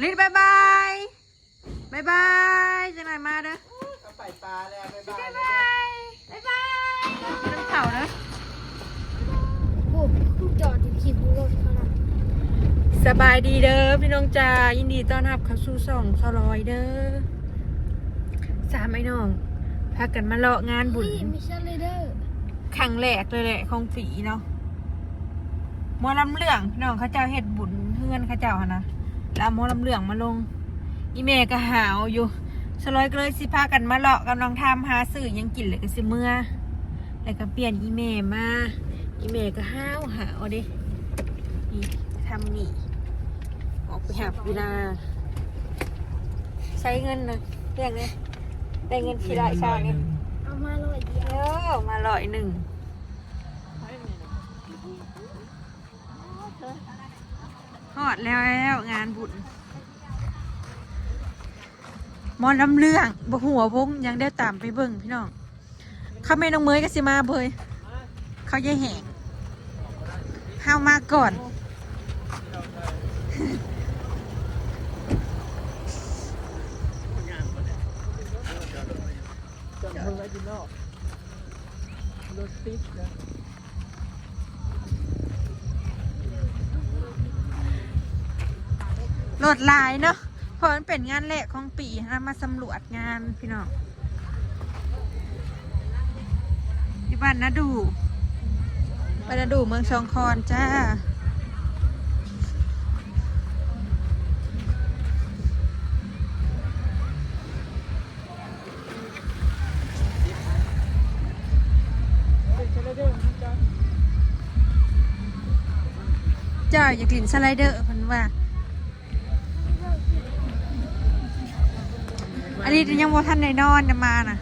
ລິດ ບາຍບາຍ ບາຍບາຍ ຈັກໜ້ອຍມາເດີ. ເຂົາໄປປ່າແລ້ວ ບາຍບາຍ ບາຍບາຍ ບາຍບາຍ ກິນນ້ຳເຂົ້າເດີ. ໂອ້ ຄືຈອດຢູ່ຂີ້ບູລົດເຂົານະ. ສະບາຍດີເດີພີ່ນ້ອງຈ້າ ຍິນດີຕ້ອນຮັບເຂົ້າສູ່ຊ່ອງສາວລອຍເດີ. ສາມອ້າຍນ້ອງພາກັນມາເລາະງານບຸນ ນີ້ມີເຊີລີເດີ ຄັ້ງແລກເລີຍແຫຼະຂອງປີເນາະ. ໝໍລຳເລື່ອງພີ່ນ້ອງ ເຂົາເຈົ້າເຮັດບຸນເຮືອນເຂົາເຈົ້າຫັ້ນນະ ແລ້ວເອົາໝໍລຳເລື່ອງມາລົງ. ອີ່ແມ່ກໍຫາວຢູ່ ສາວລອຍກໍເລີຍຊິພາກັນມາເລາະກັບນ້ອງທຳ ຫາຊື້ຫຍັງກິນ ແລ້ວກໍຊິເມືອ ແລ້ວກໍປ່ຽນອີ່ແມ່ມາ. ອີ່ແມ່ກໍຫາວຫາວເດ້ ນີ້ ທຳນີ້ ອອກໄປຫາບຢູ່ນາ. ໃຊ້ເງິນນະ ເລື່ອງນີ້ ໄດ້ເງິນຂີ້ໄລ່ຊາວນີ້ ເອົາມາຮ້ອຍດຽວ ເອີ ເອົາມາຮ້ອຍໜຶ່ງ. ຮອດແລ້ວງານບຸນ ໝໍລຳເລື່ອງ ບໍ່ຮູ້ວ່າວົງຫຍັງ ດຽວຕາມໄປເບິ່ງພີ່ນ້ອງ. ຄຳແມ່ນ້ອງເມຍກໍຊິມາເບີຍ ເຂົາຍາຍແຫ້ງ ເຮົາມາກ່ອນ. ຈອດເທິງໄວ້ຢູ່ນອກ ລົດຕິດເດີ ລົດຫຼາຍເນາະ ເພາະມັນເປັນງານແລກຂອງປີ ເຮົາມາສຳຫຼວດງານພີ່ນ້ອງ ຢູ່ບ້ານນາດູ ບ້ານນາດູ ເມືອງຊອງຄອນຈ້າ. ເຈົ້າຢາກຫຼິ້ນສະໄລເດີ ເພິ່ນວ່າ. ອັນນີ້ຍັງບໍ່ທັນໄດ້ນອນນະ ມານະ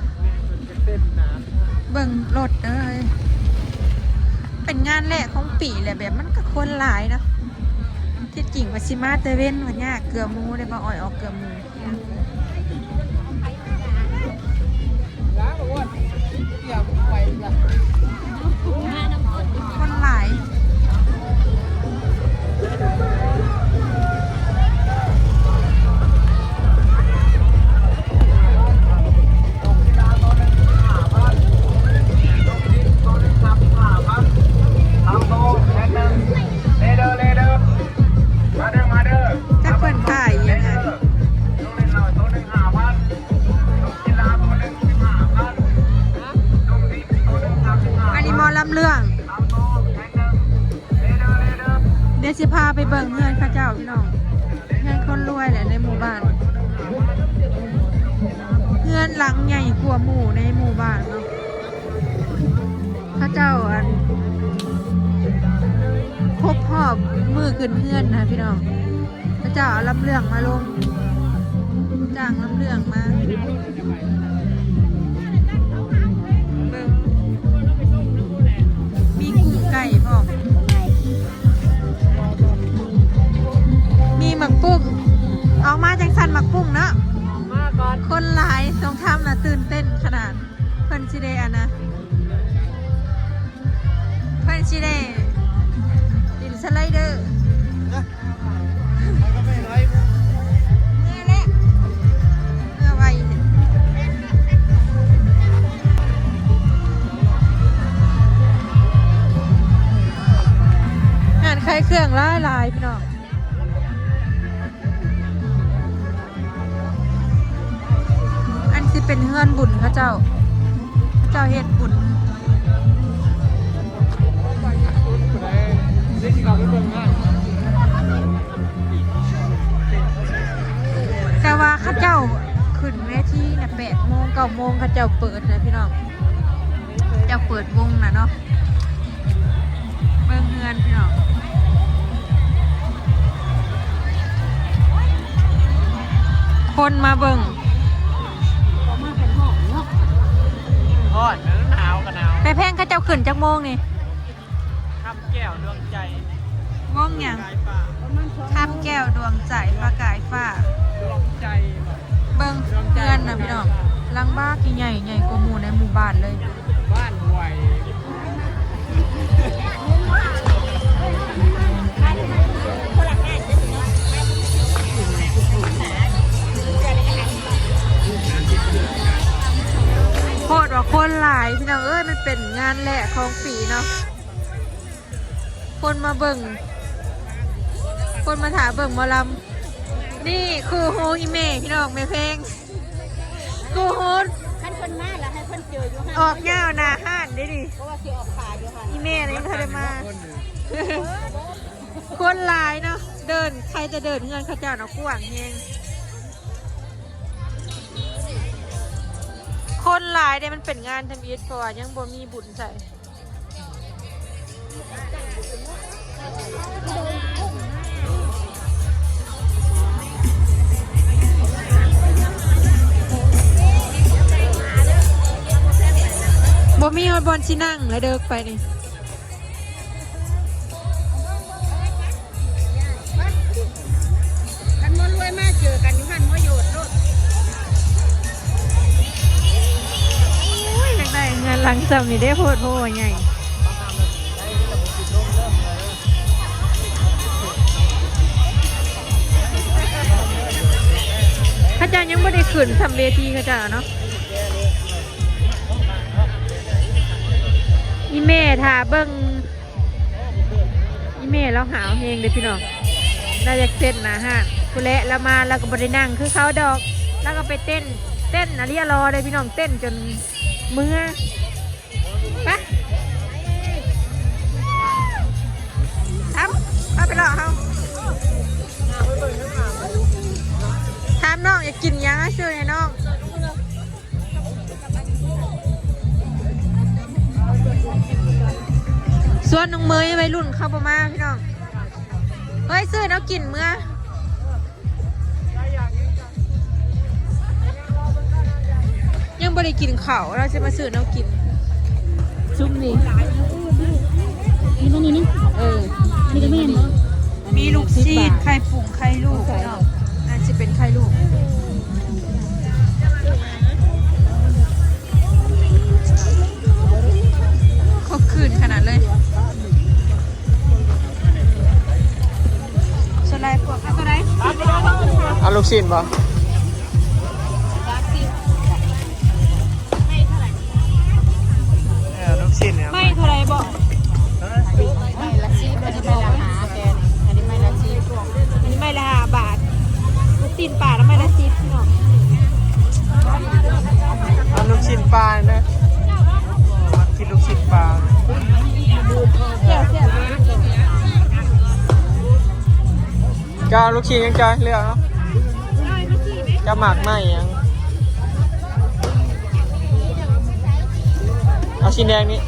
ເບິ່ງລົດເອີຍ. ເປັນງານແລກຂອງປີແຫຼະ ແບບມັນກໍຄົນຫຼາຍເນາະ. ທີ່ຈິງວ່າຊິມາແຕ່ເວັນ ວ່າຍາກເກືອໝູ່ ໄດ້ມາອອຍອອກເກືອໝູ່. ຄົນຫຼາຍ. ຈັກເພິ່ນຂາຍອີ່ຫຍັງຫັ້ນ. ອັນນີ້ໝໍລຳເລື່ອງ. ດຽວຊິພາໄປເບິ່ງເຮືອນເຂົາເຈົ້າພີ່ນ້ອງ ເຮືອນຄົນລວຍແຫຼະໃນໝູ່ບ້ານ. ເຮືອນຫຼັງໃຫຍ່ກວ່າໝູ່ໃນໝູ່ບ້ານເນາະ. ເຂົາເຈົ້າ ອັນ ຄົບຮອບມື້ຂຶ້ນເຮືອນນະພີ່ນ້ອງ. ເຂົາເຈົ້າເອົາລຳເລື່ອງມາລົງ ຈ້າງລຳເລື່ອງມາ ເບິ່ງ ມີກຸ້ງໄກ່ພ້ອມ ມີໝາກປຸ້ງ ອອກມາຈັ່ງຊັ້ນໝາກປຸ້ງເນາະ. ຄົນຫຼາຍ ນ້ອງທຳນະຕື່ນເຕັ້ນຂະໜາດ ເພິ່ນຊິໄດ້ອັນນະ ເພິ່ນຊິໄດ້ຫຼິ້ນສະໄລເດີ ເມື່ອແຫຼະ ເມື່ອໄວ ຮ້ານຂາຍເຄື່ອງຫຼາຍໆ ພີ່ນ້ອງ. ອັນຊິເປັນເຮືອນບຸນເຂົາເຈົ້າ ເຂົາເຈົ້າເຮັດບຸນ ແຕ່ວ່າເຂົາເຈົ້າຂຶ້ນເວທີນະ ແປດໂມງ ເກົ້າໂມງ ເຂົາເຈົ້າເປີດນະ ພີ່ນ້ອງ. ເຈົ້າເປີດວົງນະເນາະ ເບິ່ງເຮືອນພີ່ນ້ອງ ຄົນມາເບິ່ງ ຮ້ອນເດີ ໜາວກໍໜາວ. ແມ່ແພງ ເຂົາເຈົ້າຂຶ້ນຈັກໂມງນີ້? ຄຳແກ້ວດວງໃຈ ວົງຫຍັງ? ຄຳແກ້ວດວງໃຈ ປະກາຍຟ້າ ດວງໃຈ ເບິ່ງເຮືອນນະພີ່ນ້ອງ ຫຼັງບັກໃຫຍ່ ໃຫຍ່ກວ່າໝູ່ໃນໝູ່ບ້ານເລີຍ ບ້ານຫວຍ. ຄົນລະງານເດີພີ່ນ້ອງ ມາເບິ່ງເຮືອນ ໄປພີ່ນ້ອງເອີຍ ມັນເປັນງານແລກຂອງປີເນາະ ຄົນມາເບິ່ງ ຄົນມາຖ້າເບິ່ງໝໍລຳ. ນີ້ຄູ່ໂຮງອີ່ແມ່ພີ່ນ້ອງ ແມ່ແພງ ກູຮູ ຄັນເພິ່ນມາແລ້ວໃຫ້ເພິ່ນເຈີຢູ່ຫັ້ນ ອອກຍາວໜ້າຮ້ານເດ້ນີ້ ເພາະວ່າຊິອອກຂາຍຢູ່ຫັ້ນ ອີ່ແມ່ນະຍັງບໍ່ທັນໄດ້ມາ. ຄົນຫຼາຍເນາະ ເດີນ ໃຄຈະເດີນເຮືອນເຂົາເຈົ້າເນາະ ກວ້າງແຮງ ຄົນຫຼາຍເດ້ ມັນເປັນງານທຳອິດ ເພາະວ່າຍັງບໍ່ມີບຸນໃສ່. ບໍ່ມີຮອດບ່ອນຊິນັ່ງແລ້ວເດີ ໄປນີ້. ຄັນໝໍລວຍມາເຈີກັນຢູ່ຫັ້ນ ໝໍໂຍດໂລດ. ໂອ້ຍ ຢາກໄດ້ເຮືອນຫຼັງຊ່ຳນີ້ເດ້ ໂພດໂພໃຫຍ່ ເຂົາເຈົ້າຍັງບໍ່ໄດ້ຂຶ້ນຊ່ຳເວທີເຂົາເຈົ້າເນາະ. ອີ່ແມ່ຖ້າເບິ່ງ ອີ່ແມ່ລາວຫາວແຮງເດ້ພີ່ນ້ອງ ລາວຢາກເຕັ້ນໜ້າຮ້ານພຸ້ນແຫຼະ ລາວມາລາວກໍບໍ່ໄດ້ນັ່ງຄືເຂົາດອກ ລາວກໍໄປເຕັ້ນ ເຕັ້ນອາລີອາລໍເດ້ພີ່ນ້ອງ ເຕັ້ນຈົນເມືອ. ໄປ ຖາມ ພາໄປເລາະເຮົາ ຖາມນ້ອງຢາກກິນຫຍັງ ຊື້ໃຫ້ນ້ອງ. ຊວນນ້ອງເມຍ ໄວລຸ້ນເຂົາບໍ່ມາພີ່ນ້ອງ ເຮີ້ຍ ຊື້ແນວກິນເມືອ ຍັງບໍ່ໄດ້ກິນເຂົ້າ ລາວຊິມາຊື້ແນວກິນ ຊຸມນີ້ ນີ້ບໍ່ນີ້ນີ້ ເອີ ນີ້ກໍແມ່ນບໍ່? ມີລູກຊີ້ນ ໄຂ່ປຸ້ງ ໄຂ່ລູກເນາະ ໜ້າຊິເປັນໄຂ່ລູກ ຄົບຄືນຂະໜາດເລີຍ ສ່ວນຫຼາຍພວກ ເອົາຕົວໃດ? ເອົາລູກຊີ້ນບໍ່? ເອີ ລູກຊີ້ນນີ້ ໄມ້ເທົ່າໃດບໍ? ໄມ້ລະສິບ ອັນນີ້ໄມ້ລະຫ້າແຜ່ນ ອັນນີ້ໄມ້ລະສິບ ອັນນີ້ໄມ້ລະຫ້າບາດ ລູກຊີ້ນປານະໄມ້ລະສິບພີ່ນ້ອງ ເອົາລູກຊີ້ນປາເດີ ມັກກິນລູກຊີ້ນປາ ແຊບໆ ເຈົ້າເອົາລູກຊີ້ນຫຍັງ ເຈົ້າເລືອກເອົາ ເຈົ້າມັກໄມ້ຫຍັງ ເອົາຊີ້ນແດງນີ້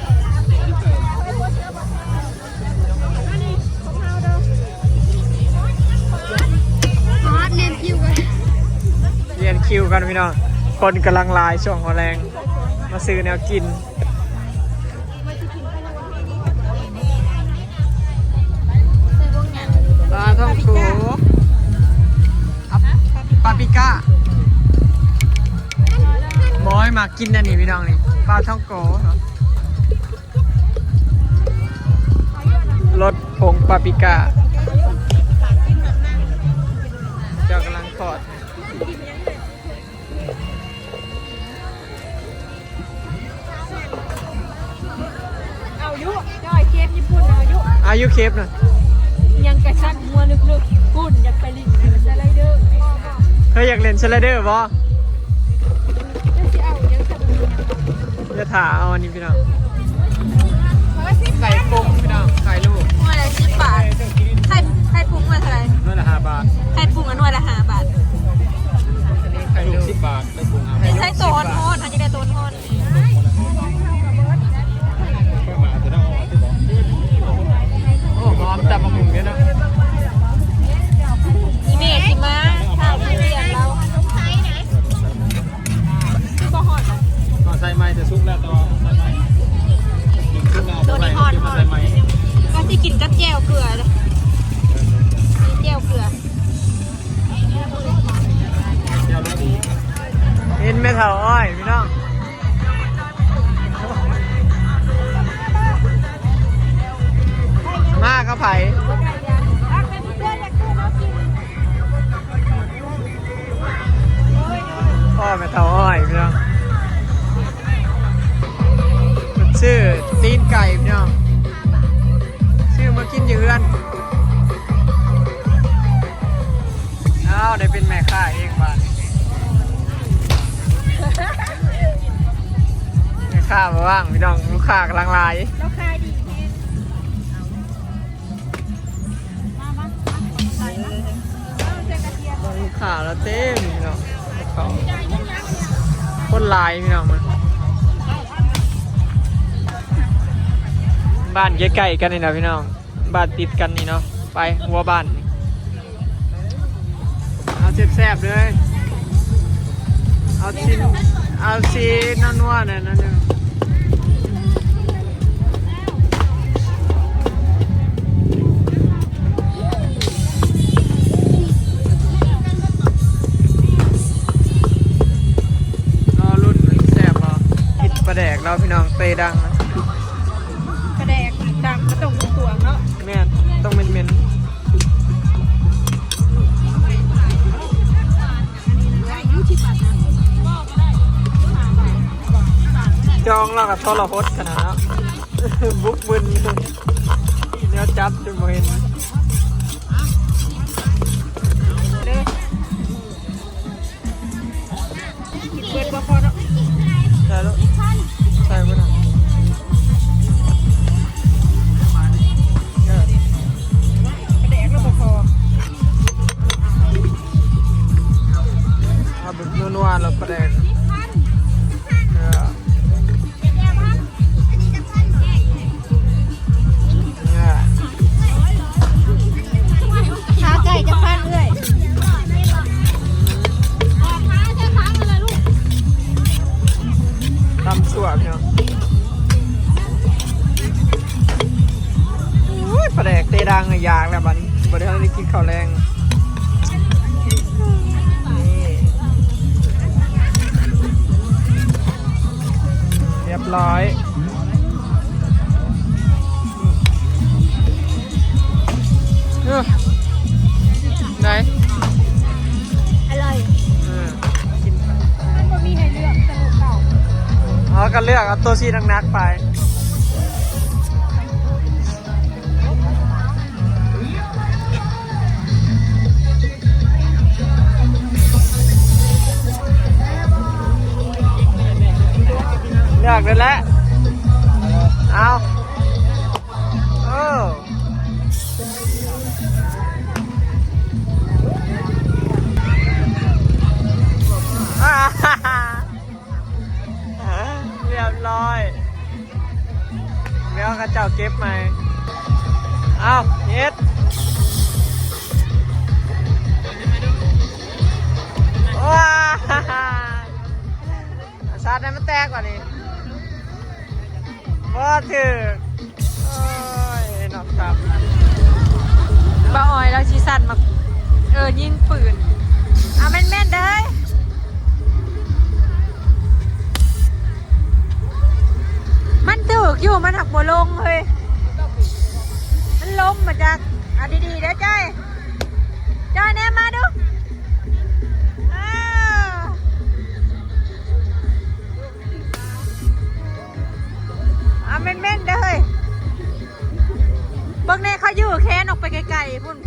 ຮອດ ລຽນຄິວກັນ ລຽນຄິວກັນພີ່ນ້ອງ ຄົນກຳລັງຫຼາຍຊ່ວງຫົວແລງ ມາຊື້ແນວກິນ. ປາທ່ອງໂກ ປາປິກ້າ ບອຍມັກກິນອັນນີ້ພີ່ນ້ອງນີ້ ປາທ່ອງໂກເນາະ ລົດຜົງປາປິກ້າ ເຈົ້າກຳລັງທອດ. ເອົາຢູ່ ຈ້ອຍ ເຄບຍີ່ປຸ່ນເອົາຢູ່ ເອົາຢູ່ ເຄບນະ ຍັງກະຊັກຫົວລຶກໆ ພຸ້ນ ຢາກໄປຫຼິ້ນສະໄລເດີ ເຮີ້ຍ ຢາກຫຼິ້ນສະໄລເດີບໍ່? ເຈົ້າຊິເອົາຫຍັງ ເຈົ້າຊິເອົາຫຍັງ? ຢ່າຖ້າເອົາອັນນີ້ພີ່ນ້ອງ ໄຂ່ປຸ້ງພີ່ນ້ອງ ໄຂ່ລູກ ໜ່ວຍລະສິບບາດ ໄຂ່ ໄຂ່ປຸ້ງໜ່ວຍເທົ່າໃດ? ໜ່ວຍລະຫ້າບາດ ໄຂ່ປຸ້ງໜ່ວຍລະຫ້າບາດ ໄຂ່ລູກສິບບາດ ໄຂ່ປຸ້ງຫ້າບາດ ໃສ່ໂຕຮ້ອນໆ ເຮົາຈະໄດ້ໂຕຮ້ອນ ໂອ້ ຫອມຕຳບັກຫຸ່ງເດ້ເນາະ ອີ່ແມ່ຊິມາ ຖ້າມີວຽກລາວ ຄືບໍ່ຮອດ ກໍໃສ່ໃໝ່ ແຕ່ສຸກແລ້ວ ແຕ່ວ່າໃສ່ໃໝ່ ສຸກແລ້ວ ໂຕນີ້ຮອດ ເອົາໄປໃສ່ໃໝ່ ກໍຊິກິນກັບແຈ່ວເກືອ ມີແຈ່ວເກືອ. ເຮົາໄດ້ເປັນແມ່ຄ້າເອງບາດນີ້ ແມ່ຄ້າບໍ່ວ່າງພີ່ນ້ອງ ລູກຄ້າກຳລັງຫຼາຍ ລາວຂາຍດີແຮງ ມາ ມາ ມາ ໃສ່ມາ ເອົາໃສ່ກະທຽມ ລູກຄ້າລາວເຕັມພີ່ນ້ອງ ຄົນຫຼາຍພີ່ນ້ອງ ມາ ບ້ານໃກ້ໆກັນນີ້ນະພີ່ນ້ອງ. ບ້ານຕິດກັນນີ້ເນາະ ໄປຫົວບ້ານນີ້ ເອົາແຊບໆເລີຍ ເອົາຊີ້ນ ເອົາຊີ້ນນົວໆນັ້ນ ນັ້ນ ລໍລຸ້ນ ແຊບບໍ່ ກິນປາແດກເນາະພີ່ນ້ອງ ເຕດັງ ປາແດກດັງກໍຕ້ອງກວາງເນາະ ແມ່ນ ຕ້ອງເໝັນໆ ຈອງແລ້ວກໍທໍລະຫົດຂະໜາດເນາະ ບຸກບຶນ ແນວຈັບຈົນບໍ່ເຫັນ ເດີ. ເປີດບໍ່ພໍເນາະ ໄດ້ແລ້ວ ໃສ່ບໍ່ໄດ້ ເອີ ປາແດກລະບໍ່ພໍ ເອົາແບບນົວໆລະປາແດກ ເອີ. ຂາໄກ່ຈັກພັນເອື້ອຍ ຕຳຊົ່ວເນາະ ໂອ້ຍ ປາແດກເຕດັງ ຢາກແລ້ວບັດນີ້ ບໍ່ໄດ້ທັນໄດ້ກິນເຂົ້າແລງ. ນີ້ ຮຽບຮ້ອຍ ເອີ ໄດ້ ອະລ່ອຍ ເອີ ມັນບໍ່ມີໃຫ້ເລືອກ ແຕ່ລູກເກົ່າ ເຮົາກໍເລືອກເອົາໂຕຊີ້ໜັກໆໄປ. ເລືອກເລີຍແຫຼະ ເອົາ ເອີ ຮຽບຮ້ອຍ ດຽວເຂົາເຈົ້າເກັບໃໝ່ ເອົາ ເຮັດ ວ້າ ສັດໃຫ້ມັນແຕກວ່ານີ້ ບໍ່ຖືກ ໂອ້ຍ ນອກຕຳ ບ່າວອອຍລາວຊິສັດມາ ເອີ ຍິງປືນ ເອົາແມ່ນໆເດີ້ ມັນຖືກຢູ່ ມັນຫັກບໍ່ລົງເຮີ້ຍ ມັນລົ້ມມາຈາກ ເອົາດີໆເດີ້ຈ້ອຍ ຈ້ອຍແນມມາດູ ເອີ. ເອົາແມ່ນໆເດີ້ເຮີ້ຍ ເບິ່ງແດ່ ເຂົາຢູ່ແຄນອອກໄປໄກໆພຸ້ນ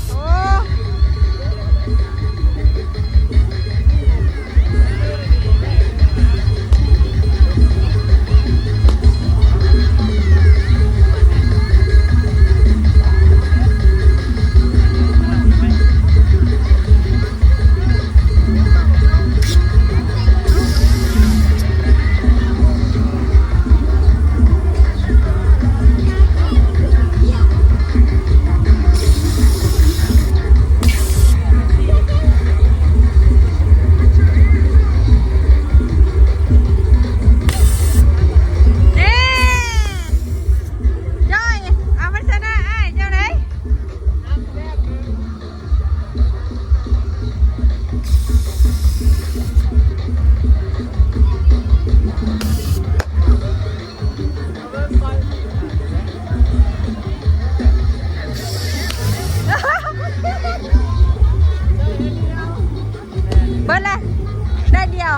ໂອ້. ນີ້ ຈ້ອຍ ເອົາມັນຊະນະອ້າຍເຈົ້າໄດ໋. ເບິດແລ້ວ ໄດ້ດຽວ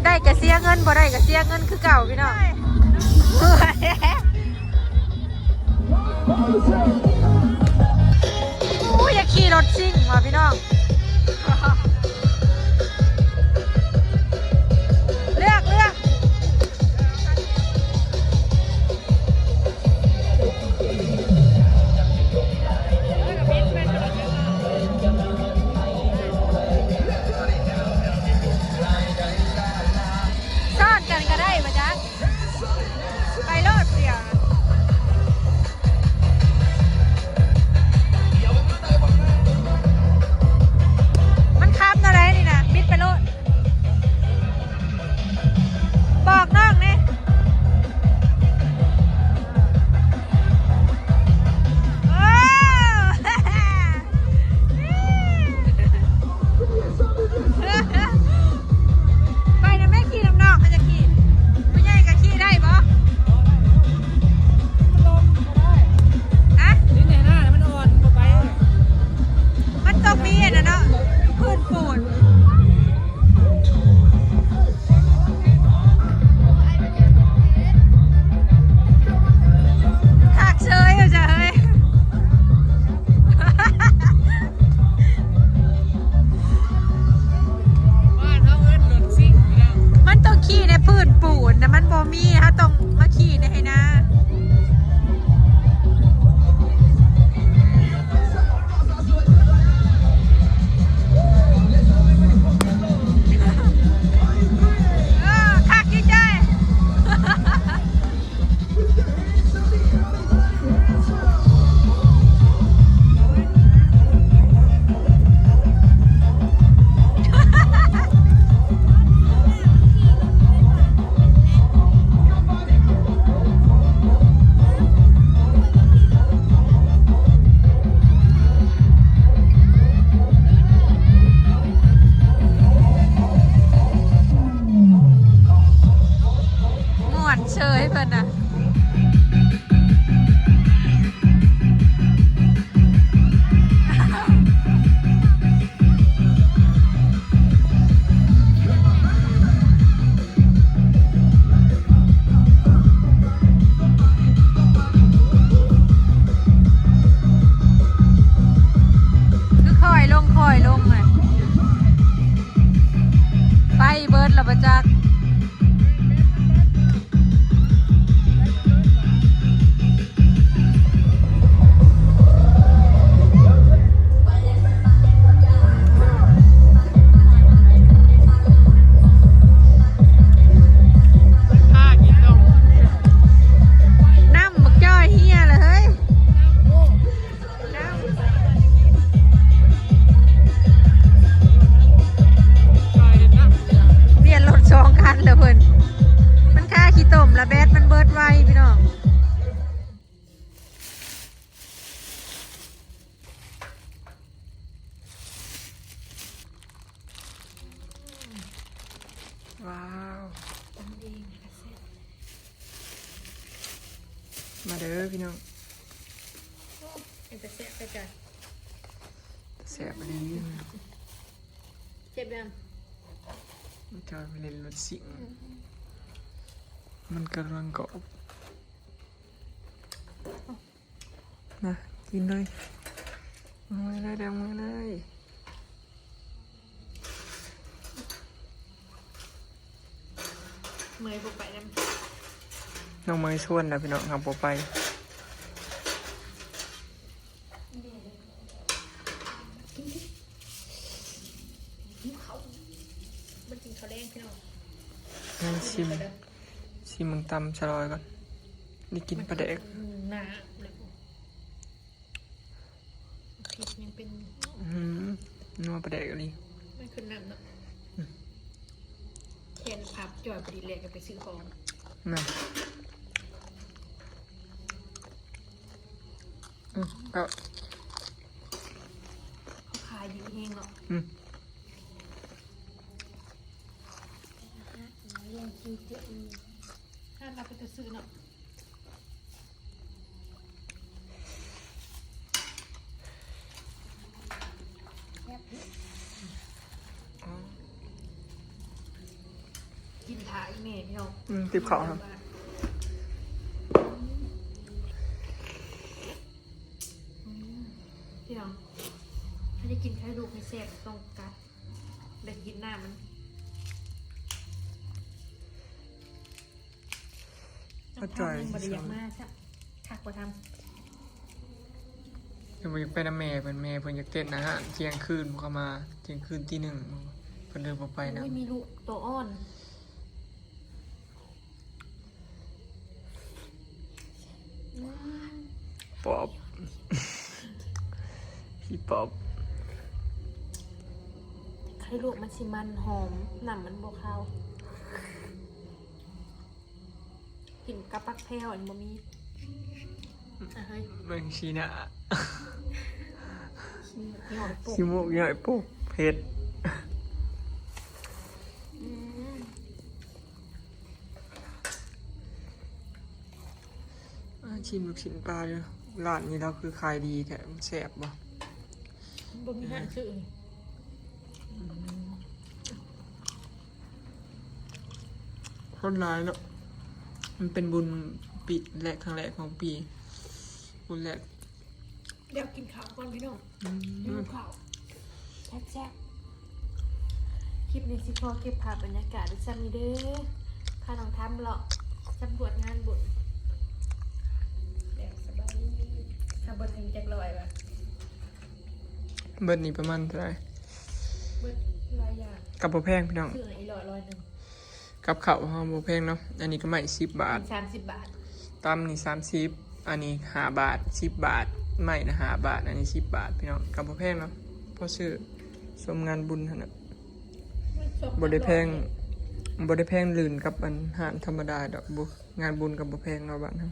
ໄດ້ກະເສຍເງິນ ບໍ່ໄດ້ກະເສຍເງິນຄືເກົ່າພີ່ນ້ອງ. ວ່າພີ່ນ້ອງ ເລືອກ ເລືອກ ຊ້ອນກັນກໍໄດ້ບໍ່ຈັກ. ໄປໂລດຜູ້ດຽວນະ ມັນຂັບແນວໃດນີ້ນະ ບິດໄປໂລດ ບອກນ້ອງແດ່ ໂອ້. ໄປນຳແມ່ ຂີ່ນຳນ້ອງ ຄັນຈະຂີ່ ຜູ້ໃຫຍ່ກໍຂີ່ໄດ້ບໍ່? ຮະ? ມັນຕ້ອງມີອັນນັ້ນເນາະ ພື້ນປູນ. ຄັກເຊີຍວ່າຊັ້ນເຮີ້ຍ ບ້ານເຮົາເອີ້ນລົດຊິງພີ່ນ້ອງ ມັນຕ້ອງຂີ່ໃນພື້ນປູນນະ ມັນບໍ່ມີ ເຮົາຕ້ອງມາຂີ່ໃນໄຮ່ນາ. ເອີ ຄັກຢູ່ເຈົ້າ. ມ່ວນເຊີຍເພິ່ນນະ. ຄືຄ່ອຍລົງ ຄ່ອຍລົງແຫຼະ ໄປເບິດແລ້ວບໍ່ຈັກ. ນ້ຳບັກຈ້ອຍເຮ່ຍລະເຮີ້ຍ. ປ່ຽນລົດສອງຄັນແລ້ວເພິ່ນ ມັນຄາຂີ້ຕົມລະ ແບັດມັນເບິດໄວພີ່ນ້ອງ. ວ້າວ ຕຳເອງກະແຊບ ມາເດີພີ່ນ້ອງ. ໂອ້ ເປັນຕາແຊບແທ້ຈ້ະ ຕາແຊບອີ່ຫຼີ. ເຈັບຍັງ? ຈອຍມາຫຼິ້ນລົດຊິງ ມັນກຳລັງກອບ. ມາ ກິນເລີຍ ເອົາມືເລີຍ ເອົາມືເລີຍ. ເມຍບໍ່ໄປນຳ ນ້ອງເມຍຊວນນະພີ່ນ້ອງ ເຮົາບໍ່ໄປ. ມາກິນເຂົ້າແລງພີ່ນ້ອງ ມາຊິມ ຊິມເບິ່ງຕຳສະຫຼອຍກ່ອນ ໄດ້ກິນປາແດກ ໜາເລີຍ. ພິກຍັງເປັນ ອືມ ນົວປາແດກອີ່ຫຼີ ມັນຂຶ້ນນ້ຳເນາະ. ອືມ ແຂນພັບ ຈອຍພໍດີແຫຼະ ຈະໄປຊື້ຂອງ ແມ່ນ. ອືມ ເຂົາຂາຍດີແຮງເນາະ. ອືມ ຮ້ານລາວເປັນຕາຊື້ເນາະ. ກິນຖ້າອີ່ແມ່ພີ່ນ້ອງ. ອືມ ຕິບເຂົ້າ ອືມ ພີ່ນ້ອງ ເຮົາຈະກິນ ແຊບຕ້ອງກັດ ໄດ້ກິນນ້ຳມັນ. ນ້ອງທຳຍັງບໍ່ໄດ້ຢາກມາຊ້ຳ ຄັກບໍ່ທຳ. ເພິ່ນບໍ່ຢາກໄປນຳແມ່ເພິ່ນ ແມ່ເພິ່ນຢາກເຕັ້ນອາຫານທ່ຽງຄືນ ບໍ່ເຂົ້າມາທ່ຽງຄືນ ຕີໜຶ່ງ ເພິ່ນເລີຍບໍ່ໄປນຳ. ໂອ້ຍ ມີລູກໂຕອ່ອນ. ອືມ ປອບ ພີ່ປອບ. ໄຂ່ລວກມັນຊິມັນຫອມ ນ້ຳມັນບໍ່ຄາວ. ກິນກັບຜັກແພວອັນບໍ່ມີ. ອ່ະເຮີ້ຍ ເບິ່ງຊີ້ໜ້າ ຂີ້ມູກຍ້ອຍປຸກ ຂີ້ມູກຍ້ອຍປຸກ ເຜັດ. ອືມ ອ່າ ຊິມລູກຊິ້ນປາຢູ່ ຮ້ານນີ້ລາວຄືຂາຍດີແທ້ ມັນແຊບບໍ່? ບໍ່ມີຮ້ານຊື້. ອືມ ຄົນຫຼາຍເນາະ ມັນເປັນບຸນປີແລກ ຄັ້ງແລກຂອງປີ ບຸນແລກ. ດຽວກິນເຂົ້າກ່ອນພີ່ນ້ອງ. ອືມ ຫິວເຂົ້າແຊບໆ. ຄລິບນີ້ຊິຂໍເກັບພາບບັນຍາກາດໄວ້ຊ່ຳນີ້ເດີ ພານ້ອງທຳເລາະສຳຫຼວດງານບຸນ. ແບບສະບາຍດີ. ຖ້າເບິດນີ້ຈັກຮ້ອຍວະ? ເບິດນີ້ປະມານເທົ່າໃດ? ເບິດຫຼາຍຢ່າງ ກໍບໍ່ແພງພີ່ນ້ອງ ຊື້ໃຫ້ອີ່ຫຼ້ອຍໜຶ່ງ. ກັບເຂົ້າເຮົາບໍ່ແພງເນາະ ອັນນີ້ກໍໄມ້ສິບບາດ ສາມສິບບາດ ຕຳນີ້ສາມສິບ ອັນນີ້ຫ້າບາດ ສິບບາດ ໄມ້ນະຫ້າບາດ ອັນນີ້ສິບບາດ ພີ່ນ້ອງ ກໍບໍ່ແພງເນາະ ພໍຊື້ສົມງານບຸນຫັ້ນນະ. ບໍ່ໄດ້ແພງ ບໍ່ໄດ້ແພງລື່ນກັບອັນຮ້ານທຳມະດາດອກ ບໍ່ ງານບຸນກໍບໍ່ແພງເນາະບ້ານເຮົາ.